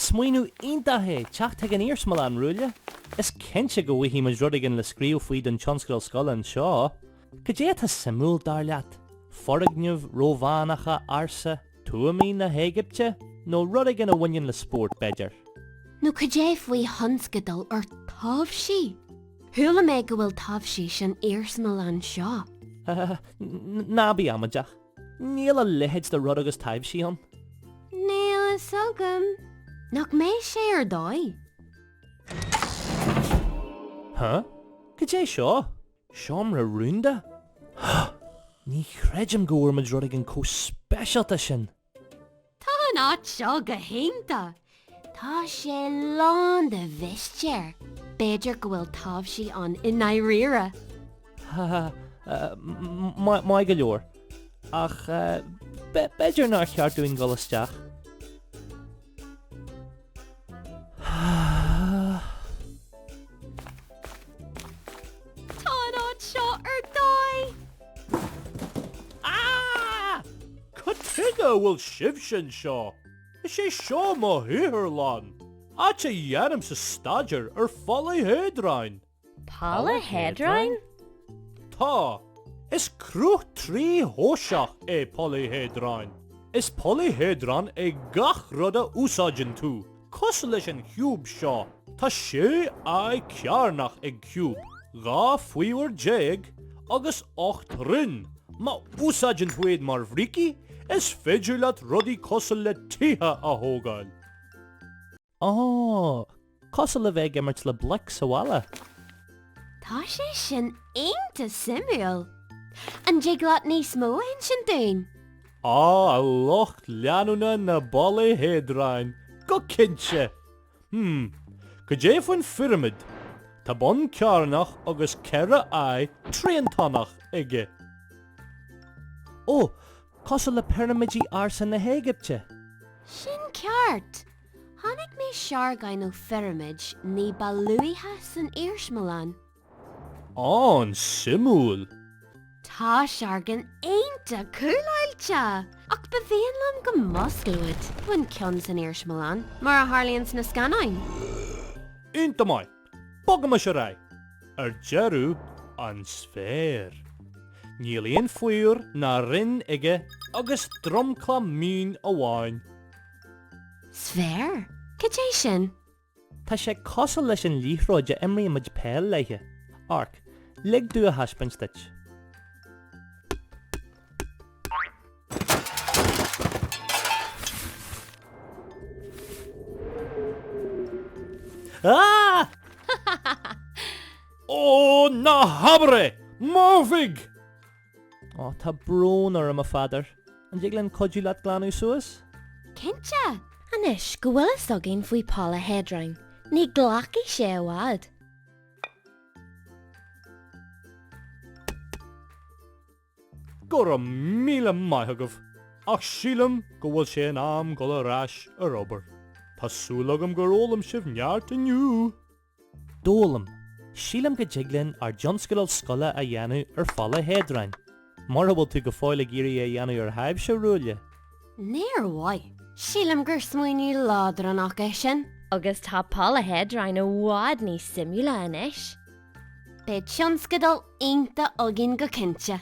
Is smaoineamh iontach é teacht chuig an iarsmalann, Ruaille. Is cinnte go bhfaighidh muid rud éigin le scríobh faoi don tionscadal scoile anseo. Cad é atá suimiúil, dar leat? Foirgnimh Rómhánacha ársa, tuamaí na hÉigipte, nó rud éigin a bhaineann le spórt, b'fhéidir? Nó cad é faoi thionscadal ar taibhsí? Chuala mé go bhfuil taibhsí san iarsmalann seo. Ná bí amaideach. Níl a leithéid de rud agus taibhsí ann. Níl a fhios agam. Nach mbeidh sé ar dóigh? Huh? Cad é seo? Seomra rúnda? Ní chreidim go bhfuair muid rud éigin chomh speisialta sin! Tá an áit seo go hiontach! Tá sé lán de mhistéir. B'fhéidir go bhfuil taibhsí ann i ndáiríre. Maith go leor. Ach b'fhéidir nár cheart dúinn dul isteach. Tá an áit seo ar dóigh! Ah! Cad chuige a bhfuil sibhse anseo? Is é seo mo shaotharlann, áit a dhéanaimse staidéar ar pholaihéadráin. Polaihéadráin? Tá. Is cruth tríthoiseach é polaihéadrán. Is polaihéadrán é gach rud a úsáideann tú, cosúil leis an chiúb seo. Tá sé aghaidh cearnach ag ciúb, 12 faobhar agus 8 rinn. Má úsáideann tú iad mar bhrící, is féidir leat rudaí cosúil le tithe a thógáil. Ó, cosúil le bheith ag imirt le bloic sa bhaile. Tá sé sin iontach suimiúil! An dtig leat níos mó a insint dúinn? Á, a lucht leanúna na bpolaihéadráin, go cinnte! Hmm, cad é faoin phirimid? Tá bun cearnach agus 4 aghaidh triantánach aige. Ó, cosúil le pirimidí ársa na hÉigipte! Sin ceart! Chonaic mé seargán nó phirimid ní ba luaithe san iarsmalann. An-suimiúil! Tá seargán iontach cúláilte! Ach ba mhian liom go musclódh tú an ceann san iarsmalann, mar a tharlaíonn sna scannáin. Iontach maith! Bogaimis ar aghaidh! Ar deireadh, an sféar. Níl aon faobhar ná rinn aige agus dromchla mín amháin. Sféar? Cad é sin? Tá sé cosúil leis an liathróid a imríonn muid peil léi. Amharc, lig domh a thaispeáint duit. Ah! Ó, ná habair é! Marfaigh! Ó, tá brón orm, a Pheadair. An dtig linn cuidiú leat glanadh suas? Cinnte! Anois go bhfuil fhios againn faoi pholaihéadráin, ní ghlacfaidh sé i bhfad. Go raibh míle maith agaibh, ach sílim go bhfuil sé in am dul ar ais ar obair. Tá súil agam gur fhoghlaim sibh neart inniu! D'fhoghlaim. Sílim go dtig linn ár dtionscadal scoile a dhéanamh ar pholaihéadráin. Mura bhfuil tú go fóill ag iarraidh é a dhéanamh ar thaibhse, a Ruaille. Níor mhaith. Sílim gur smaoineamh leadránach é sin. Agus tá polaihéadráin i bhfad níos suimiúla anois. Beidh tionscadal iontach againn go cinnte.